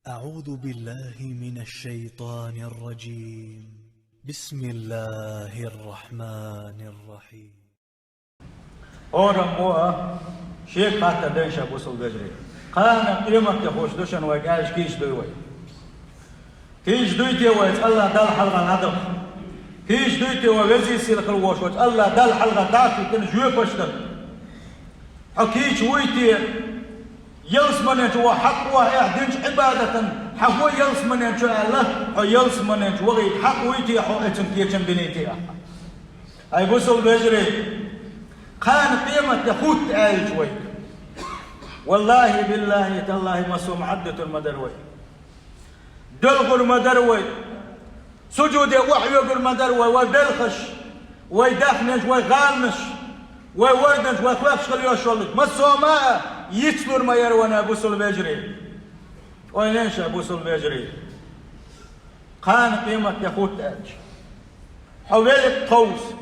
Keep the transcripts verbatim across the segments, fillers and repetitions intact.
أعوذ بالله من الشيطان الرجيم. بسم الله الرحمن الرحيم. Орам бу а, шек хаттар дайша бусул вежарий. Кхана къематде хуш душан вай гаж кийч дуй вай. Кийч дуй те вай, Аллах Далла хьалха надах. Кийч дуй те вай, вези сил хил вош вай, Аллах Далла хьалха даккхийтина жоьпаш дан. Хьо кийч вуй те, ялсманен чу ва хьакъ ва, э, динчу Ӏибадатан, хьан хӀо ялсманен чу аьлла, хьо ялсманен чу вахийта хьакъ вуй те, хьо эцун кечам биний те ахьа. Ай, бусул вежарий, кхана къематде хутта аьлча вай. Валлахи, биллахи, таллахи, массо а ма Ӏаддатур ма дар вай. Делгур ма дар вай. Сужуде охьайогур ма дар вай, вай белхаш, вай даьхнеш, вай гӀаланаш, вай варданаш, вай хлопаш хила йош йоллуш. Массо а ма а йицлур ма яр вай, бусул вежарий. Ойла йе ша, бусул вежарий. Кхана къематде хутта аьлча. Хьо велик тховса.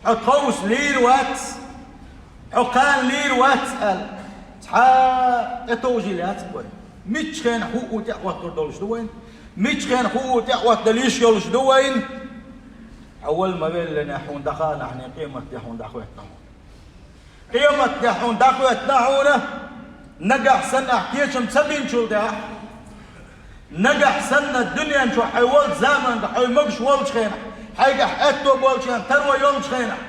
Хьо тховса лийр вац. Хьо кхана лийр вац аьлла. Цхьа тӀетовжийла яц вай. Мичча хенахь хӀуъу тӀе а оттур долуш ду вайн. Мичча хенахь хӀуъу тӀе а оттадала йиш йолуш ду вайн. Хьо вала ма веллинехь хьуна дӀахаанахьний, къематде хьуна дӀахӀоьттина хьуна. Къематде хьуна дӀахӀоьттина хьуна, нагахь санна ахь кечам ца бинчул тӀаьхьа, нагахь санна дуьнен чу хьайн волчу заманга хьайн могуш волчу хенахь, хьайгахь аьтто болчу хенахь, таро йолчу хенахь,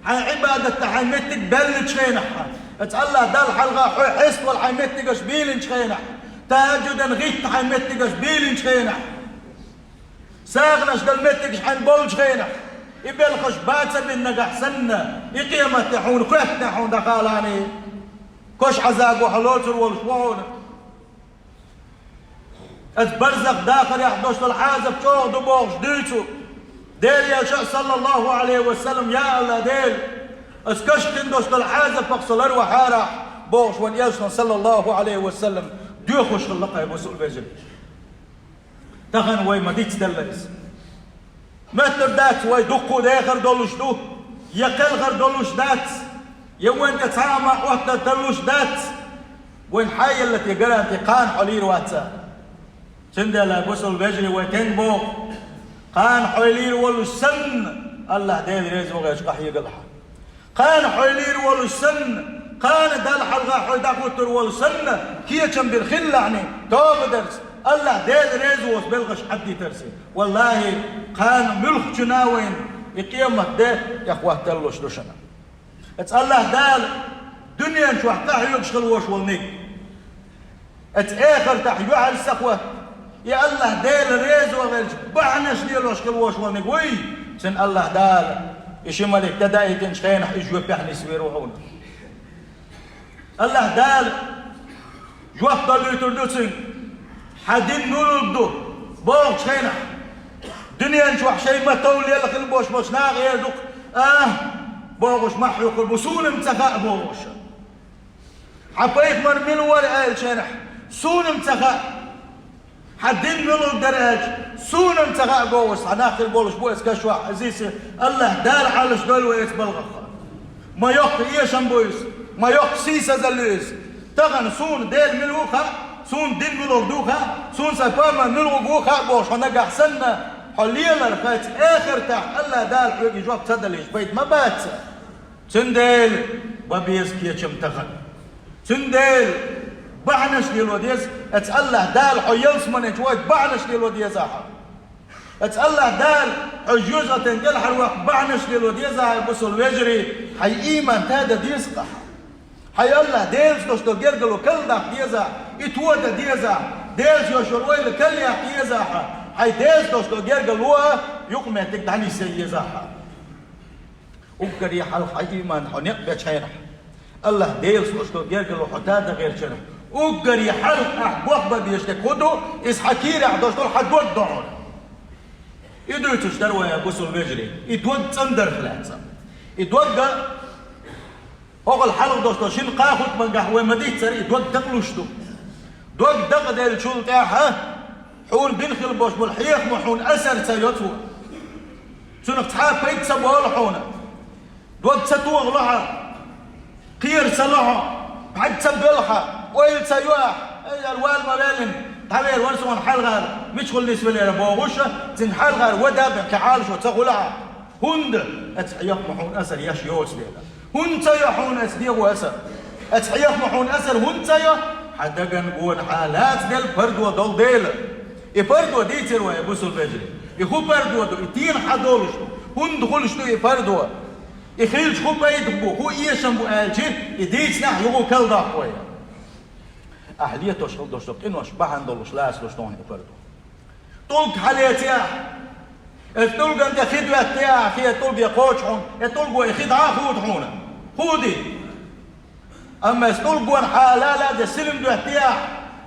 хьайн Ӏибадатта хьайн меттиг баьллачу хенахь, аса Аллах Далла хьалха хьо хьеставала хьайн меттигаш бийлинчу хенахь, тахӀажжудан гӀитта хьайн меттигаш бийлинчу хенахь, сагӀанаш дала меттигаш хьайн болчу хенахь, и белхаш бан ца бина нагахь санна, и къематде хьуна хоьттина хьуна дӀахаалахьний, кош Ӏазабо хьо лоцур волуш ву хьуна. Аса барзах дахарехь долуш долу Ӏазап чӀогӀа ду бохуш дуьйцу. Дела елча а, саллаллаху Ӏалайхи ва саллам, я Аллах Дела, аса каш кхин долуш долу Ӏазапах со ларвахьара бохуш вайн элчано, саллаллаху Ӏалайхи ва саллам, доьхуш хилла кхай бусул вежарий. Тахана вай ма дицделла иза. Моьттур дац, вай дуккха а дехар долуш ду, я кхелхар долуш дац, я вайн тӀе цхьа а ма Ӏоттар далуш дац. Вайн хьан елла те гаранти, кхана хьо лийр вац а? Цундела, бусул вежарий, вай тенга боху, кхана хьо лийр волуш санна, Аллах Дела реза вахарчу къахьегалахьа. Кхана хьо лийр волуш санна, кхана Далла хьалха хьо дӀахӀуттур волуш санна, кечам бир хилалахьний, тоба дарца, Аллах Дела реза воцу белхаш хьаддитарца. Валлахи, кхана муьлххачунна вайн и къематде тӀехӀотталлуш ду шуна. Аса Аллах Дала дуьнен чохь къахьоьгуш хила вош волу ниг. Аса эхартахь юьхьал ца хӀотта, и Аллах Дела реза вахарчу бахьанаш лелош хила вош волу ниг вуй, цуьнан Аллах Дала и ши малик тӀедаийтинчу хенахь иза жоьпехь нисвийр ву хьуна. Аллах Дала жоп далуьйтур ду цуьнга: «Хьан дин муьлург ду?» – бохучу хенахь, дуьнен чохь шайн ма тов лелла хила бош болчу наха эр ду-кх: «А, – бохуш, – ма хьоькхур бу, суна-м ца хаьа», – бохуш. «Хьан пайхамар мила вара?» – аьллачу хенахь, «Суна-м ца хаьа». «Хьан дин муьлург дара?» – аьлча, «Суна-м ца хаьа», – бохуш, цхьа нах хир болуш бу эцу кашвахь, Ӏазизе, Аллах Дала Ӏалаш дойла вай эцу балхах. Ма йоккха эшам бу иза, ма йоккха сийсазалла ю иза. Тахана суна Дела мила ву хаьа, суна дин муьлург ду хаьа, суна сайн пайхамар муьлург ву хаьа бохуш, хьо нагахь санна, хьо лелар хьайца эхартахь, Аллах Дала хьоьга и жоп ца далийча, пайда ма бац. Цундела бан беза кечам тахана. Цундела бахьанаш лело деза, аса Аллах Дала хьо ялсамане чу вайта бахьанаш лело деза хьан. Аса Аллах Дала хьо жоьжахатин кӀелхьарваккха бахьанаш лело деза хьан, бусул вежарий, хьайн ийман тада деза-кх хьан. Хьайн Аллах Делаца долуш долу гергало калдаккха деза, и тода деза, Делаца йолуш йолу ойла калъяккха еза хьан. Хьайн Делаца долуш долу гергало а юкъаметтиг дӀанисъян еза хьан. Уггаре хьалха хьан ийман хьо некъ бечу хенахь, Аллах Делаца долуш долу гергало хьо тада гӀертачу хенахь, уггаре хьалха ахь бохбан безаш дерг хӀун ду, иза хьан кийрахь долуш долу хьан дог ду хьуна. И дуьйцуш дара вай, бусул вежарий, и дог цӀандарх лаьцна. И дог а, хӀокхул хьалха долуш долу шина-кхаа хутбангахь вай ма-дийццара, и дог дакъалуш ду. Дог дакъаделлачул тӀаьхьа хьуна бина хила бош болу хьехамо хьуна асар ца йо цо. Цунах цхьа а пайда ца болу хьуна. Дог ца тохало хьан, кхера ца ло хьан, бӀаьрг ца боьлу хьан, Ойла ца йо ахь, ай, ял вала ма ваьллина, дӀавер вара суна хьалхара, мичахула нисвелера бохуш, цуьнга хьалхара вада бен кхин Ӏалашо ца хуьлу ахь. ХӀунда? Аса хьехам хьуна асар еш йоцу дела. ХӀунда ца йо хьуна аса дегӀо асар? Аса хьехам хьуна асар хӀунда ца йо? Хьан даган гонахьа лацделла пардо долу дела. И пардо дийцира вай, бусулба вежарий. И хӀун пардо ду, и тӀера хьан долуш ду? ХӀунда хуьлуш ду и пардо? И хилча хӀун пайда бу, хӀун эшам бу аьлча, и дийцинехь юха калдоккху вай. Ахь летош хила долуш ду къинош, бахьана долуш лацалуш ду хьуна и пардо. ТӀулг хьалецахь, и тӀулган тӀе хи доьттахь, хи тӀулге кхочу хьуна, и тӀулго и хи дӀа а худу хьуна. Худи. Амма аса тӀулгонан хьала а лаьцна силам доьттахь,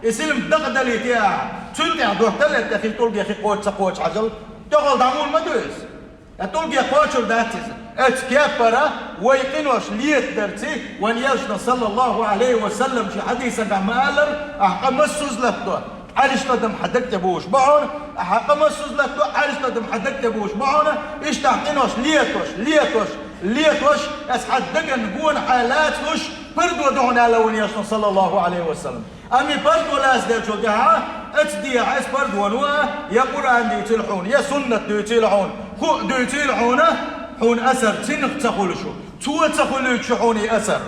и силам дакъадалийтахь, цуьнан тӀехь доттал а тӀе хи тӀулге хи кхочу ца кхочу хьажал, тӀехула дӀа муха ма ду иза? Я тӀулге кхочур дац иза? Оцу кеппара вай къинош летадарца, вайн Элчано, саллаллаху Ӏалайхи ва саллам, шен хьадисагахь ма-аллара, ахь къа массаза латадо, Ӏаьржа тӀадам хьан даг тӀе бовш бу хьуна, ахь къа массаза латадо, Ӏаьржа тӀадам хьан даг тӀе бовш бу хьуна, иштта ахь къинош летош, летош, летош, аса хьан даган гонахьа лацалуш, пардо ду хьуна аьлла вайн Элчано, саллаллаху Ӏалайхи ва саллам. Амма и пардо лацделчул тӀаьхьа, аса дехьа аса пардо ван ву а, я Къуръан дуьйцийла хьуна, я суннат дуьйцийла хьуна, хӀуъа дуьйцийла хьуна, хьуна асар цуьнах ца хуьлуш ву, цо ца хуьлуьйтуш ву хьуна и асар.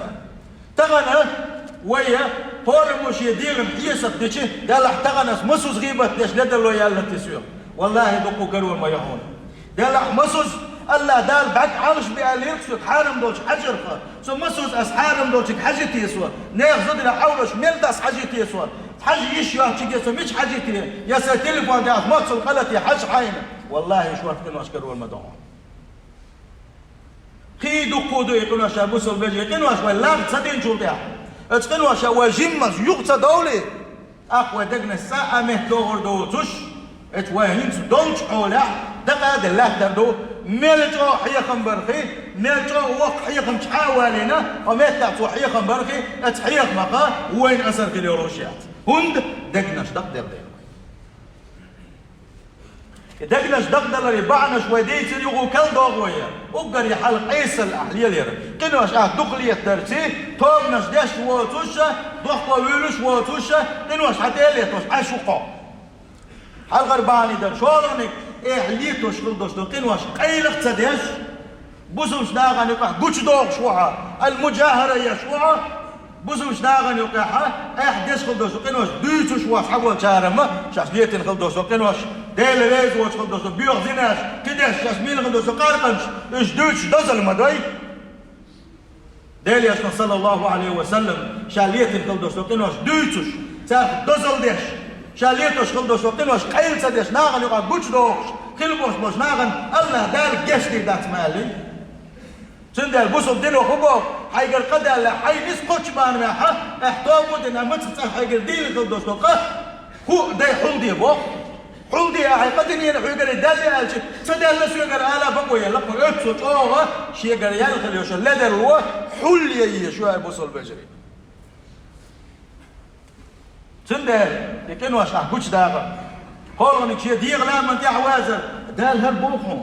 Тахана вай хӀораммо шен дегӀан хьесап дичи, делахь тахана аса масаза гӀийбат деш ледарло яьлла те соьга. Валлахи, дуккха карор ма ю хьуна. Делахь масаза, АллахӀ Дала бӀаьрг Ӏалаш бе аьллера соьга хьарам долчу хьажарха. Со масаза аса хьарам долчуьнга хьажийте со, нехан зударий Ӏовраш мел дац хьажийте со, хьажа йиш йоцчуьнга со мича хьажийте, я сан телефон тӀехь моццул къа латте хьажа хьайна. Валлахи, шорта къинош карор ма ду хьуна. Кхин дуккха ду и къинош, бусулба вежарий, и къинош вай лар ца динчул тӀаьхьа. Оцу къиноша вай жиммаза юха ца довлий, тӀаккха вай дегнаш цкъа а меттадогӀур доцуш, эцу вай хӀинца долчу хьолехь дакъа а делла лаьттар ду, мел чӀогӀа хьехам бархий, мел чӀогӀа воккха хьехам чӀа а валийна, хьо меттахь цо хьехам бархий, эцу хьехамах вайна асар хила йолуш яц. ХӀунда? Дегнаш дакъаделла дела вай. И дегнаш дакъадаларе бахьанаш вай дийцира юха калдогӀу вай. Уггаре хьалха Ӏесалла ахь лелера. Къинош ахь дукха летадарций, тобанаш деш воцуша, дохко вуьйлуш воцуша, къинош хьан тӀе а летош, Ӏаш ву кхо. Хьалхара бахьана дара, шолгӀаниг, эхь летош хила долуш ду къинош къайлаха ца деш, бусулбачу нахана юкъахь гучудохуш ву хьо, ал-муджахара еш ву хьо, бусулбачу нахана юкъахь, эхь деш хила долуш ду къинош дуьйцуш ву хьо, хьан волчара ма, шаьш летина хила долуш ду къинош, Дела реза воцуш хила долуш ду боьха зинаш, кхидерш шаьш мийла хила долуш ду къаркъанаш, уьш дуьйцуш дозалла ма дой. Делан Элчано, саллаллаху Ӏалайхи ва саллам, ша летина хила долуш ду къинош дуьйцуш, царах дозалла деш, ша летош хила долуш ду къинош къайла ца деш, нахана юкъахь гучудохуш, хила болуш болчу нахана АллахӀ Дала гечдийр дац ма аьллий. Цундела бусулба дино хӀун боху, хьайгара къа даьлла, хьайна иза кхоччу бахьана ваьхьа, ахь тоба а дина, мацах цӀа хьайгара дийна хила долуш ду къа, хӀуъа дай хьулде боху. Хьулде ахьа къа динера хьоьгара даьлла аьлча, ца даьлла соьгара ала бакъо елла, кху оьцу чӀогӀа шегара яьлла хила йоша ледарло хьулъе еза шу ай бусулба вежарий. Цундела и къинош ахь гучудаккха. КхоалгӀаниг шен дегӀан ламан тӀехь вазар, Дала хӀара боху хьуна.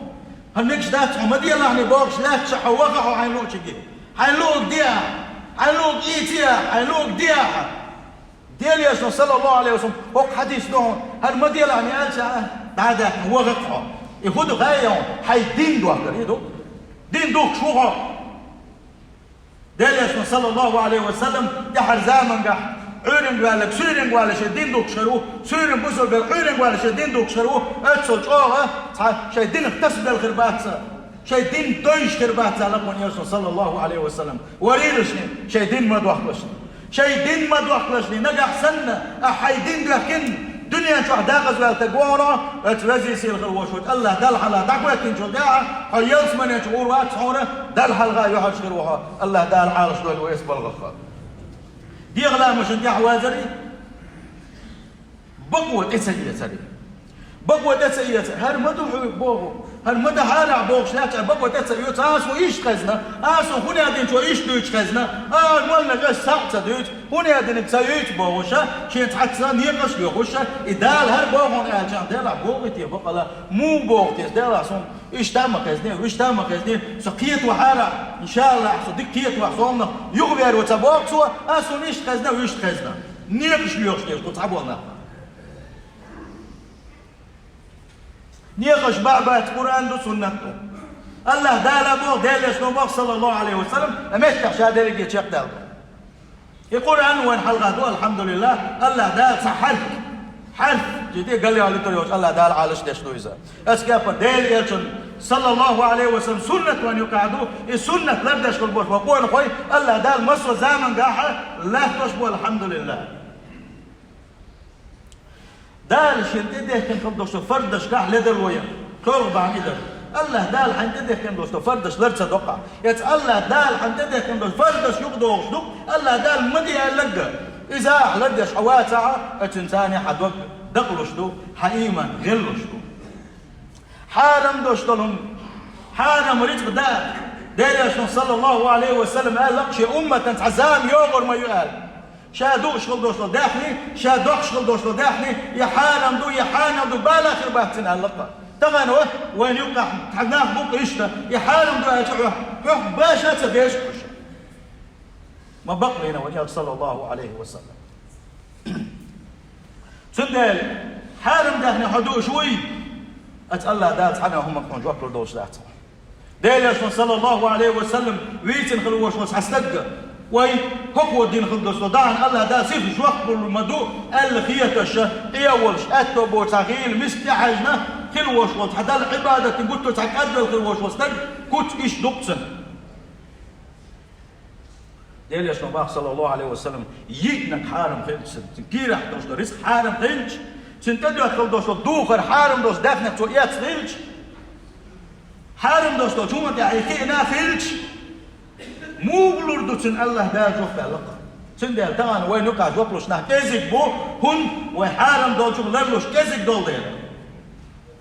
ХӀара мегаш дац хьо ма делахьне бохуш лаьтташ хьо ваха хьо хьайн луучуьнга. Хьайн луург де ахьа, хьайн луург ийце ахьа, хьайн луург де ахьа. Делан Элчано, саллаллаху Ӏалайхи ва саллам, хӀокху хьадис ду хьуна, хӀара ма делахьне аьлча, дӀа а даьккхина ваха хьо. И хӀун ду хаьий хьуна? Хьайн дин дохкар и ду. Дин духкуш ву хьо. Делан Элчано, саллаллаху Ӏалайхи ва саллам, тӀаьхьара замангахь Ӏуьйранга ваьлларг суьйранга валла шен дин духкуш хир ву, суьйранга бусулба велларг Ӏуьйранга валла шен дин духкуш хир ву, оццул чӀогӀа цхьа шайн динах тасабелла хир бац, шайн дин дойуш хир бац аьлла кхунна Элчано, саллаллаху Ӏалайхи ва саллам. Варийлашни, шайн дин ма дохкалашни. Шайн дин ма дохкалашни, нагахь санна, ахьа хьайн дин доьхкина, дуьнен чохь дакъаза ваьлла стаг вогӀур хьо, оцу везий сийлахь волчу АллахӀ Далла хьалха дӀахӀоьттинчул тӀаьхьа, хьо ялсаманен чу гӀур вац хьуна, Далла хьалха юьхьӀаьржа хир ву хьо, АллахӀ Дала Ӏалашдойла вай эс балгӀах. ДегӀан ламашна тӀехь вазарий, бакъо тӀе ца эцарий. Бакъо тӀе ца эца, хӀара ма ду хьоьга боху, хӀара ма дахьара ахь бохуш лаьтташ, бакъо тӀе ца оьцу, аса хӀун иштта хезна, аса хӀун хӀунда динчо иштта дуьйцуш хезна, а, молланаш аса схьа а ца дуьйцу, хӀунда динарг ца юьйцу бохуша, шен цхьацца некъаш а доьхуша, и Дала хӀара боху хьуна аьлча, делахь бохуьйтий бакъала, муха боху те, делахь суна иштта а ма хезний, вуьшта а ма хезний, со кхетавахьара, иншаАллахӀ, со дика кхетавахь, со хӀуманах юхавер ву ца боху цо, аса хӀун иштта хезна, вуьшта хезна. Некъаш лоьхуш деш ду цхьаболу нах. Некъаш баьбац, Къуръан ду, суннат ду. АллахӀ Дала боху, Делан Элчано боху, саллаллаху Ӏалайхи ва саллам, а меттехь ша дерриге чекхдаьлла ду. И Къуръан вайн хьалха ду, алхьамдулиллахӀ, АллахӀ Дала цхьа хьарф, хьарф, житий галлех литар йолчу АллахӀ Дала Ӏалаш деш ду иза. Аса кепа Делан Элчан, саллаллаху Ӏалайхи ва саллам, суннат вайн юкъахь ду, и суннат лардеш хила болуш бу къонахой, АллахӀ Дала массо а замангахь латтош бу, алхьамдулиллахӀ. Дала шен тӀедехкина хила долуш долу фардашкахь ледарло ян, кхоьлгӀа бахьана и дара. АллахӀ Дала хьайна тӀедехкина долуш долу фардаш лар ца доккхахь, эца АллахӀ Дала хьайна тӀедехкина долуш фардаш юкъадогӀуш ду, АллахӀ Дала ма де аьлларг а. Иза ахь лардеш хьо вацахь а, цуьнан царна хьан дог дакъалуш ду, хьан ийман гӀеллуш ду. Хьарам долуш долу хӀума, хьарам рицкъ даа, Делан Элчано, саллаллаху Ӏалайхи ва саллам, аьлла, шен умматан цхьа зама йогӀур ма ю аьлла. Ша дууш хила долуш долу даьхни, ша доккхуш хила долуш долу даьхни, я хьарам ду, я хьанал ду, бала хир бац цуьнан аьлла-кх. Тахана вайн юкъахь цхьа нах бу-кх иштта, я хьарам ду аьлча, хьох, хьох баша а ца деш уьш. Ма бакъ вина вайн Элча, саллаллаху Ӏалайхи ва саллам. Цундела хьарам даьхни хьо дууш вуй, аса АллахӀ Дала цхьана а хӀуманна хьуна жоп лур долуш дац. Делан Элчано, саллаллаху Ӏалайхи ва саллам, вийцина хила волуш волу цхьа стаг, вай, хӀокхо дина хила долуш долу дахьана АллахӀ Дала сиха жоп лур ма ду аьлла хеташ, къе а волуш, аьтто боцу цхьа хийла миска тӀехьаьжна хила волуш волу, цхьа Далла Ӏибадатан гуттар а цхьа кӀадвелла хила волуш волу стаг, куц иштта ду-кх цуьнан. Делан Элчано боху, саллаллаху Ӏалайхи ва саллам, йиънарг хьарам хилча, цуьнан кийрахь долуш долу рицкъ хьарам хилча, цуьнан тӀедоьхкина долуш долу духар хьарам долуш даьхнех цо эцна хилча, хьарам долуш долчу хӀуманна тӀехь и кхиъна хилча, муха лур ду цуьнан АллахӀ Дала жоп аьлла-кх. Цундела тахана вайн юкъахь жоп луш нах кӀезиг бу, хӀунда вай хьарам долчух ларлуш кӀезиг долу дела.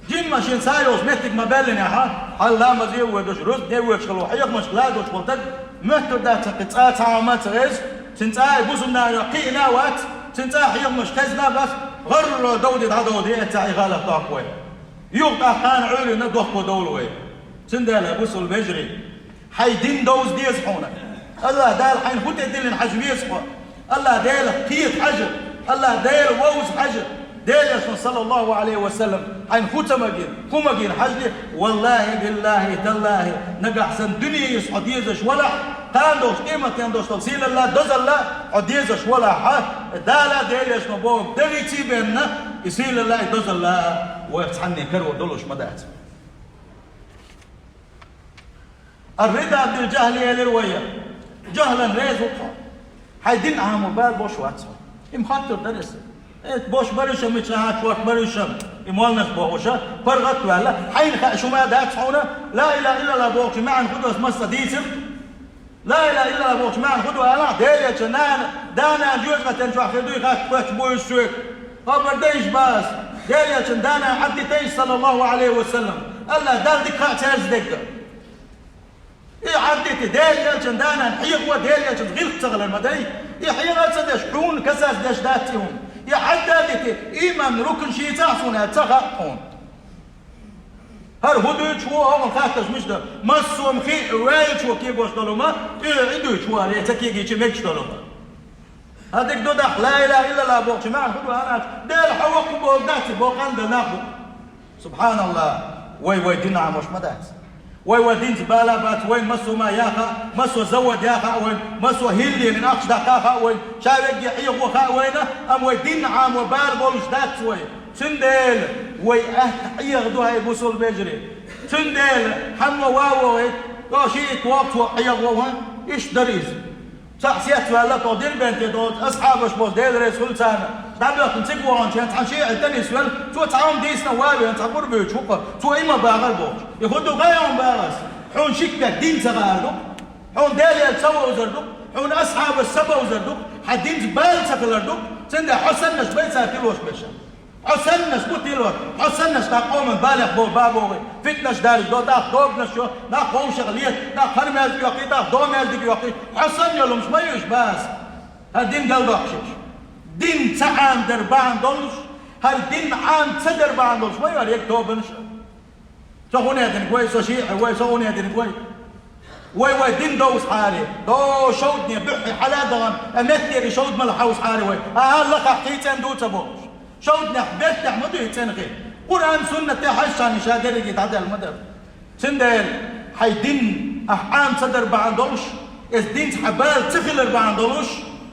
Жимма шен схьа йолчу меттиг ма-баьллинехь, хьалха ламазе а воьдуш, рузбане а воьдуш хилла, хьехамашка ладугӀуш волу стаг, моьттур дац цхьа кхин цкъа а цхьа хӀума а ца хеза, цуьнан цкъа а бусалба нахана кхиъна а вац, цуьнан цкъа а хьехамаш хезна а бац, гӀарра довде дӀадовде, эццахь и гӀалат дохку вай. Юха тӀаккха кхана Ӏуьйранна дохко довлу вай. Цундела, бусалба вежарий, хьайн дин довза деза хьуна. АллахӀ Дала хьайна хӀун тӀедиллина хьажа веза хьо. АллахӀ Делах кхета хьажа. АллахӀ Дела вовза хьажа. Делан Элчано, саллаллаху Ӏалайхи ва саллам, хьайна хӀун ца магийна, хӀун магийна хьажале, валлахӀи, биллахӀи, таллахӀи, нагахь санна дуьне йиса хьо дезаш валахь, кхана долчу къематдийнахь долуш долу сийлалла а, дозалла а хьо дезаш валахь, Дала а, Делан Элчано бохург дагийца а бен, и сийлалла а, и дозалла а вайх цхьанне каро долуш ма дац. Ар-рида биль-жахӀли элира вай. ЖахӀлан реза ву хьо. Хьайн дин Ӏамо бала бош вац хьо. Им хаттар дара иза. Э, бош баришам, мича хьан чорт баришам. И молнаш бохуша, паргӀат а ваьлла. Хьайна хаьа шу ма дац хьуна, ла илахӀа иллаллахӀ бохучу маьӀна хӀун ду аса масса дийцира. Ла илахӀа иллаллахӀ бохучу маьӀна хӀун ду алахь, Делан Элчан нана, да-нана жоьжахатен чохь хир дуй хатта кхоьттуш бу иза соьга. Хабар дан йиш бац. Делан Элчан да-нана Ӏаддитайш, саллаллаху Ӏалайхи ва саллам. АллахӀ Далла дика хаьа цаьрца дерг. И Ӏаддити, Делан Элчан да-нана хьехо, Делан Элчанца гӀиллакх ца хилар ма дай. И хьехо а ца деш, хьуна касас деш дац и хӀума. И Ӏадда а дити, ийман рукн шийца а суна аьлла ца хаьа хьуна. ХӀара хӀун дуьйцуш ву, хӀокхунна хаттарш мича ду? Массо а хиъ ваьллачо кегош долу хӀума, тӀе и дуьйцуш ву, аьлла, ца кегийча мегаш долу хӀума. ХӀан дика ду дахь, ла илахӀа иллаллахӀ бохучу маьӀна хӀун ду аьлча, Дела хьо воккха боху дац, боху къандан нах бу. СубхьаналлахӀ, вай, вай дин Ӏамош ма дац. Вай, вай динца бала а бац, вайн массо а ма яха, массо а завод яха вайн, массо а хӀилла лелийна ахча даккха хаьа вайн, ша вегге хьехо хаьа вайна, амма вай дин Ӏамо бала болуш дац вай. Цундела вай атта Ӏеха ду, хӀай бусалба вежарий. Цундела хьамма ван вогӀий, то шиъ итт вогӀу цо Ӏеха вогӀу, иштта дара иза. Цхьаъ сецваьлла, тхо Дербенте долчу асхьабаш боху, Дела реза хуьлда царна, дӀабоьхкина цига вахана, шен цхьана шиъ тӀе нисвелла, цо цхьа хӀума дийцина а ван а веана, цхьа бур буьйцуш ву-кх, цо и ма бахара бохуш. И хӀун ду, гӀайгӀа ма бахара ас? Хьуна шик бен дин ца гӀар ду-кх, хьуна Дела ца вовзар ду-кх, хьуна асхьабаш ца бовзар ду-кх, хьан динца бала ца хилар ду-кх, цундела хьо саннаш бай цара тилош берш. Хьо саннаш бу тилор, хьо саннаш тӀаккха къоман балех бо-, бан богӀий, фитнаш даржадо, тӀаккха догнаш йо, тӀаккха вовшах лета, тӀаккха хӀара маьждиг йоккхий, тӀаккха догӀу маьждиг йоккхий, хьо санна йолу хӀумаш ма ю уьш, боху ас. ХӀара дин галдоккхуш ю уьш. Дин ца Ӏамадар бахьана долуш, хӀара дин Ӏама ца дар бахьана долуш ма ю хӀара ерг тобанаш. Со хӀун динарг вай, со шиъ вай, со хӀун динарг вай? Вай, вай дин довза хьари, до шовдане буьххье хьала а дахана, а меттера шовда мала хьовза хьари вай. Ахьа лакхахь кхийцӀен ду ца бохуш. Шовданехь бертахь ма ду и цӀенхи. Къуръан суннате хьаьжча ша дерриге дӀадаьлла ма дара. Цундела хьайн дин ахь Ӏама ца дар бахьана долуш, эс динца хьан бала ца хилар бахьана долуш,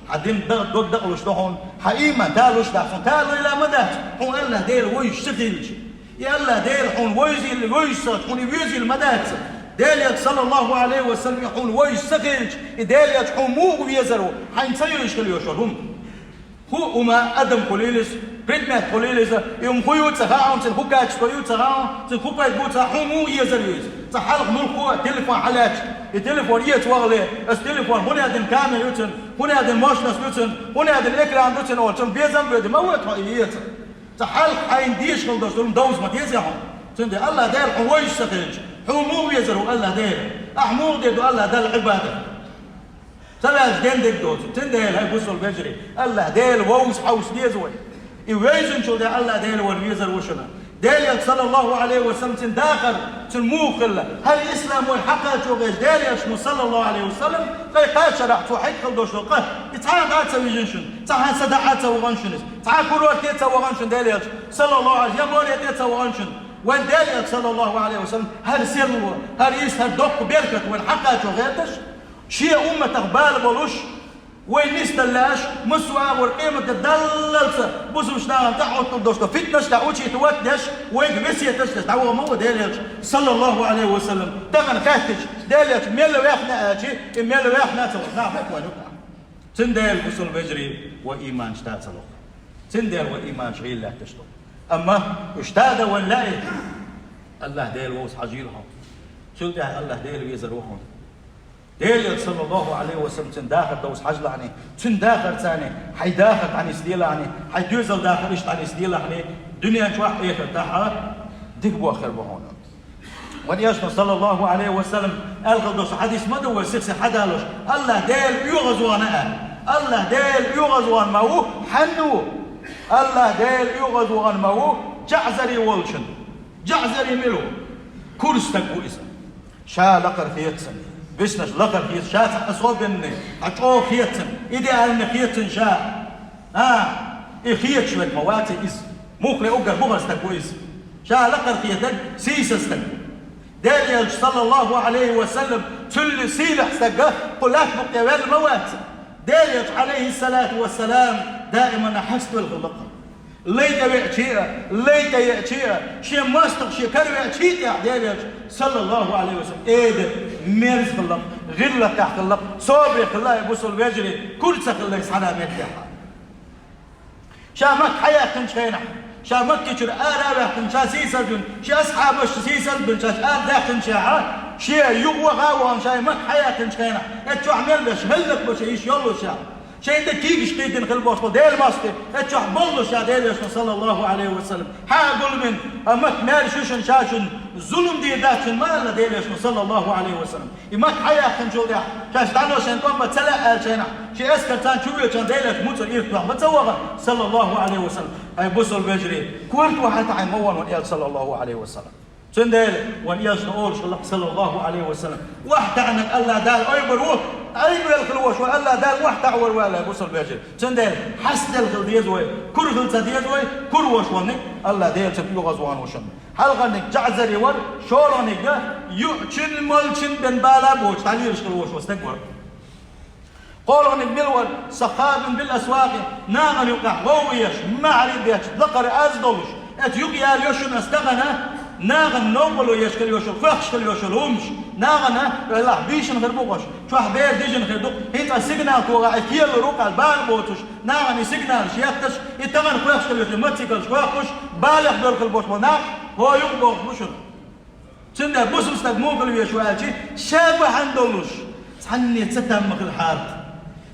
хьан дин дан дог дакъалуш ду хьуна, хьан ийман талуш дац хьуна, талийла ма дац, хьуна АллахӀ Дела вевзаш ца хилча. И АллахӀ Дела хьуна вевзийла, вевзаш ца хилча, хьуна и везийла ма дац. Деле саллаллаху Ӏалайхи ва саллам хьуна вевзаш ца хилча, и Деле хьуна муха везар ву, хьайна ца йовзаш хила йиш йолу хӀума. ХӀу хӀума адам хуьлийла иза, предмет хуьлийла иза, и хӀума хӀун ю ца хаьа хьуна, цуьнан хӀун качество ю ца хаьа хьуна, цуьнан хӀун пайда бу ца хаьа хьуна, хьуна муха езар ву иза. Цхьа хьалха муьлхха а телефон хьалаьцча, и телефон эца вахале, аса телефон хӀунда дина камера ю цуьнан, хӀунда дина мощность ю цуьнан, хӀунда дина экран ду цуьнан олу, цунна безам а боьду, ма вуьту хьо и эца. Цхьа хьалха хьайна дезаш хила долуш долу довза ма деза хьуна. Цундела АллахӀ Дела хьуна вевзаш ца хилча, хьуна муха везар ву АллахӀ Дела? Ахь муха дер ду АллахӀ Далла Ӏибадат? Ца ваьлча ден дерг доцург. Цундела, хӀай бусалба вежарий, АллахӀ Дела вовза хьовса деза вай. И вевзинчул тӀаьхьа АллахӀ Дела вайна везар ву шуна. Делан Элча, саллаллаху Ӏалайхи ва саллам, цуьнан дахар, цуьнан муха хилла. ХӀара ислам вай хьакхачо гӀерташ Делан Элчано, саллаллаху Ӏалайхи ва саллам, ткъе кхачарахь цо хьекхал долуш долу къа, и цхьа а дӀа а ца вижина шуна, цхьа а са дӀа а ца вахана шуна иза, цхьа а курорте а ца вахана шуна Делан Элча, саллаллаху Ӏалайхи, я море тӀе а ца вахана шуна. Вайн Делан Элча, саллаллаху Ӏалайхи ва саллам, хӀара серло, хӀара йист, хӀара доккха беркат вайна хьакхачо гӀерташ, шен умматах бала болуш, вай нисдала лаьаш, массо а агӀор къематде даллалца бусалба нахана тӀехь оттур долуш долу фитнаш тӀехь учийта ватдеш, вайга весеташ деш дӀаваха ма ву Делан Элча, саллаллаху Ӏалайхи ва саллам. Тахана хаьттича, Делан Элча мел ваьхна аьлча, и мел ваьхна а ца ваьхна, нах хӀокхо вайн юкъахь. Цундела, бусалба вежарий, вай ийманаш та ца лоху. Цундела вай ийманаш гӀийла лаьтташ ду. Амма уьш та дан вайна лаьий, АллахӀ Дела вовза хьажийла хьо. Цул тӀаьхьа АллахӀ Дела везар ву хьуна. Делан Элча, саллаллаху Ӏалайхи ва саллам, цуьнан дахар довза хьажалахьний, цуьнан дахарца хьайн дахар дӀанисделахьний, хьайн доьзал дахар иштта дӀанисделахьний, дуьнен чохь а, эхартахь а дика боху хир бу хьуна. Вайн Элчано, саллаллаху Ӏалайхи ва саллам, аьлла хила долуш хьадис ма ду вай сих-сиха хьадалош: АллахӀ Дела оьгӀазвахана аьлла. АллахӀ Дела оьгӀазвахана ма ву, хьанна ву? АллахӀ Дела оьгӀазвахана ма ву жаӀзари волчун. ЖаӀзари мила ву? Кура стаг ву иза. Ша лакхара хета цунна. Биснарш лакхара хета, ша цхьа особенный, цхьа чӀогӀа хета цунна, идеальный хета цунна ша. А, и хеташ верг ма вац иза. Муххале уггар бухара стаг ву иза. Ша лакхара хетарг сийсаз стаг ву. Делан Элча, саллаллаху Ӏалайхи ва саллам, цул сийлахь стаг кху лаьтта букъа тӀе ваьлла ма вац. Делан Элча, Ӏалайхиссалату вассалам, даимана хьаставелла хилла-кх. Лай тӀе веача а, лай тӀе еача а, шен мостагӀа, шен кара веача а тӀехь Делан Элча, саллаллаху Ӏалайхи ва саллам, эдира, мерза хилла-кх, гӀиллакхехь хилла-кх, собаре хилла, хӀай бусалба вежарий, кура ца хилла иза цхьана а меттехь. Ша Макка хьаяьккхинчу хенахь, ша Маккичуьра ара а ваьккхина, ша сийсаз бина, шен асхьабашца сийсаз бина, ша ара даьккхинчехьа, шен юха ваха а вахана, ша и Макка хьаяьккхинчу хенахь, эцу чохь мел беш, хӀаллакбо шен йиш йоллушехь. Шайн де кийгаш кхийтина хила бохуш болу Делан мостагӀий, эцу чохь боллуш ша Делан Элчано, саллаллаху Ӏалайхи ва саллам, хьа а гулбина, а Макка маьрша ю шуна, ша шуна зулам дийр дац шуна ма аьлла Делан Элчано, саллаллаху Ӏалайхи ва саллам. И Макка хьаяьккхинчул тӀаьхьа, шаьш дӀано шайн тӀом бан ца лаьа аьлла шайнахь, шен эскарца чу воьдучарна Делан Элча муцӀар ирт вахана ма ца вахана, саллаллаху Ӏалайхи ва саллам. Хьай бусалба вежарий, корта вахьа таӀийна ма вахана вайн Элча, саллаллаху Ӏалайхи ва саллам. Цундела вайн Элчано олуш хилла-кх, саллаллаху Ӏалайхи ва саллам: охьатаьӀнарг АллахӀ Дала ойбур ву, Ӏийна велла хила волуш волу АллахӀ Дала охьатаӀор ву аьлла, бусалба вежарий. Цундела хьаставелла хила деза вай, кура хила ца деза вай, кура волуш волниг АллахӀ Дела цунна оьгӀазвахана ву шуна. Хьалхарниг ЖаӀзари вара, шолгӀаниг юучун, молчун бен бала а боцуш, дӀалелаш хила волуш волу стаг вара. КхоалгӀаниг мила вара? Саххабун бил асвакъи, нахана юкъахь гӀовгӀа еш, маьхьарий беш, лакхара аз долуш, эцу юкъа ялайо шуна ас тахана, нахана новкъарло еш хила йолуш, кхоьхкуш хила йолуш хӀумаш, нахана, валлахӀи, бийшина хир бу-кх уьш, чохь бер дижина хир ду-кх, хӀинца ас сигнал тохахь, и кхело ру-кх аьлла бала боцуш, нахана и сигналаш етташ, и тахана кхоьхкуш хила йолуш, мотоциклаш кхоьхкуш, балех бевлла хила болуш болу нах, хӀо юкъа бохуш бу шуна. Цундела бусалба стаг муха хила везаш ву аьлча, ша бахьана долуш цхьанне цатам ма хилахьара.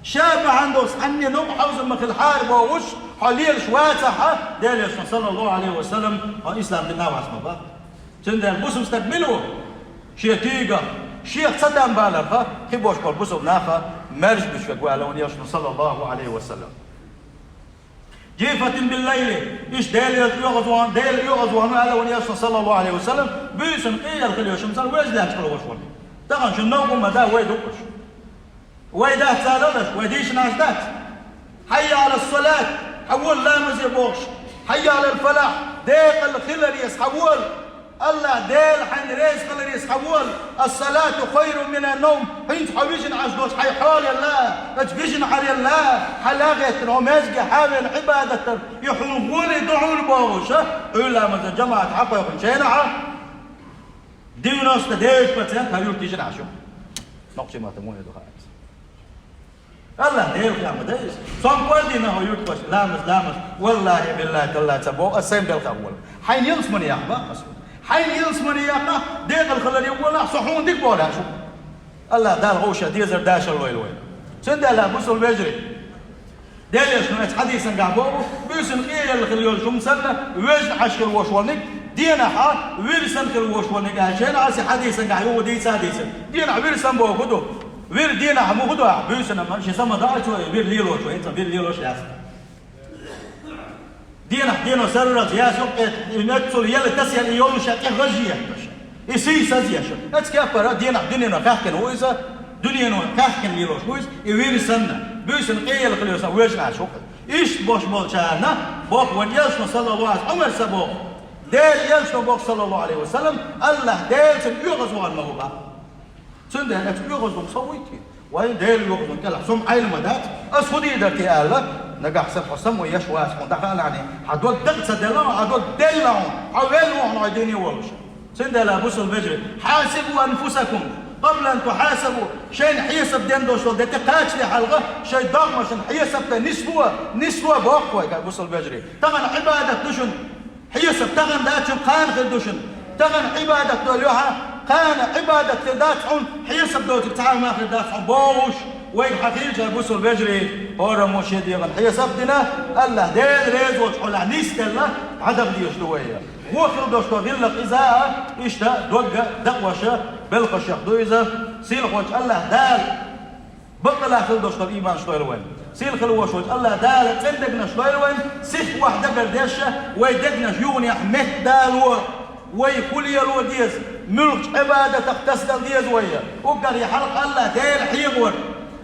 Ша бахьана долуш цхьанне новкъа хьовзам ма хилахьара бохуш, хьо лелаш вацахь а, Делан Элчано, саллаллаху Ӏалайхи ва саллам, хьо ислам динехь вац ма боху. Цундела бусалба стаг мила ву? Шен куьйгах, шех цатам баларх, кхин болуш болу бусалба нах маьрша буьтуш верг ву аьлла вайн Элчано, саллаллаху Ӏалайхи ва саллам. Жифатин биллайли, иштта Делан Элча оьгӀазвахана, Дела оьгӀазвахана аьлла вайн Элчано, саллаллаху Ӏалайхи ва саллам, буьйсанна къегӀар хила йолуш, масала, вежа лаьтташ хила волуш волу. Тахан шун новкъа ма да, вай дукха уж. Вай дац царалаш, вай дийшанаш дац. «حي على الصلاة», хьавола ламазе бохуш. «حي على الفلاح», декъала хиларе хьавола. АллахӀ Дела хьайна реза хиларе хьавола. «الصلاة خير من النوم», хӀинца хьо вижина Ӏаш долчу хьайн хьоле а, ацу вижина Ӏарелла, хьан лагӀеттина хьо маьждиге хьавена Ӏибадат дар, и хьуна гӀоле ду хьуна бохуша, Ӏуьйра ламазан жамаӀат хьакхойкхуш чайна хьа. Девяносто девять процент хьан юрт йижина Ӏаш ю. Нохчийн маттахь муха ду хаьа иза? АллахӀ Дела хьехам ма дай иза. Со-м кӀордийна хьо юрт баш, ламаз, ламаз. Валлахьи, биллахьи, таллахьи ца боху, ас сайн белхах вола. Хьайна ялсамане яккха баккха со. Хьайна ялсамане яккха, декъала хиларе вола, со хьуна дика боху аьлла шу. АллахӀ Дала гӀовша дезар дашал лойла вайна. Цундела, бусалба вежарий, Делан Элчано оцу хьадисангахь боху, буьйсанна къеелла хила йолуш хӀума санна, вежна Ӏаш хила волуш волниг, денахьа вир санна хила волуш волниг аьлла, шена Ӏаси хьадисангахь юха дийца а дийцина. Денахь вир санна боху хӀун ду? Вир денахь муха ду ахь? Буьйсанна ма, ши са ма даьлла цо, вир лелочо, хӀинца вир лелош яц. Денахь дено сарралц ясо кхетта, и меттацул яла тасаяла и йолуш а тӀе гӀажъетташ. И сий сазъеш. Эцу кеппара денахь дуьнено хаьхкина ву иза, дуьнено хаьхкина лелош ву иза, и вир санна, буьйсанна къеелла хила йолуш санна вежна Ӏаш ву-кх. Иштта бош болчарна боху вайн Элчано, саллаллаху Ӏалайхи ва саллам, Ӏумарса боху. Делан Элчано боху, саллаллаху Ӏалайхи ва саллам, АллахӀ Дела цунна оьгӀазвахана ма ву боху. Цундела аса оьгӀазвахна со вуй те? Вайн Делан оьгӀазвахна кӀелахь, со-м Ӏайла ма дац. Аса хӀун дийр дара те аьлла, нагахь санна хьо самаван еш вац, хьуна дӀакхаалахьа, хьан дог дага ца делла, хьан дог делла хьуна, хьо велла ву хьуна хьо дуьне волуш. Цундела, бусалба вежарий, «حاسبوا أنفسكم قبل أن تحاسبوا», шайна хьесап ден долуш долу де тӀе кхачале хьалха, шайн догӀмашна хьесап дан нисло, нисло боху вай, бусалба вежарий. Тахана Ӏибадат ду шуна, хьесап тахана дац шуна, кхана хир ду шуна. Тахана Ӏибадат долу йохьа, кхана Ӏибадат хир дац хьуна, хьесап доцург цхьа а ма хир дац хьуна бохуш, вайга хьан хилча, бусалба вежарий, хӀораммо шен дегӀан хьесап дина, АллахӀ Дела реза волчу хьолехь нисделла, дӀадала дезаш ду вай. Вон хила долуш долу гӀиллакх иза а, иштта догга дакъоша, белхашех ду иза, сийлахьчу АллахӀ Дала баккъалла хила долуш долу ийманаш лойла вайн. Сийлахь хила волуш волчу АллахӀ Дала цӀена дегнаш лойла вайн, сихха охьадагар деш а, вай дегнаш юханехь меттадало, вай хӀун лело деза, муьлхачу Ӏибадатах тасадала деза вай. Уггаре хьалха АллахӀ Дела хьехавар,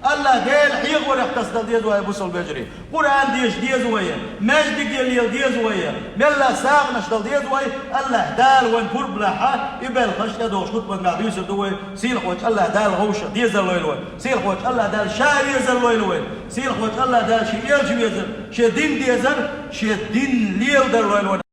АллахӀ Дела хьехаварех тасадала деза вай, бусалба вежарий. Къуръан деша деза вай, маьждиге лела деза вай, мелла сагӀанаш дала деза вай, АллахӀ Дала вайн пурба лахь, и белхаш тӀедогӀуш хутбангахь дуьйцур ду вай, сийлахьчу АллахӀ Дала гӀовша дезар лойла вайн, сийлахьчу АллахӀ Дала ша резар лойла вайн, сийлахьчу АллахӀ Дала шен элча везар, шен дин дезар, шен дин леладар лойла вайн.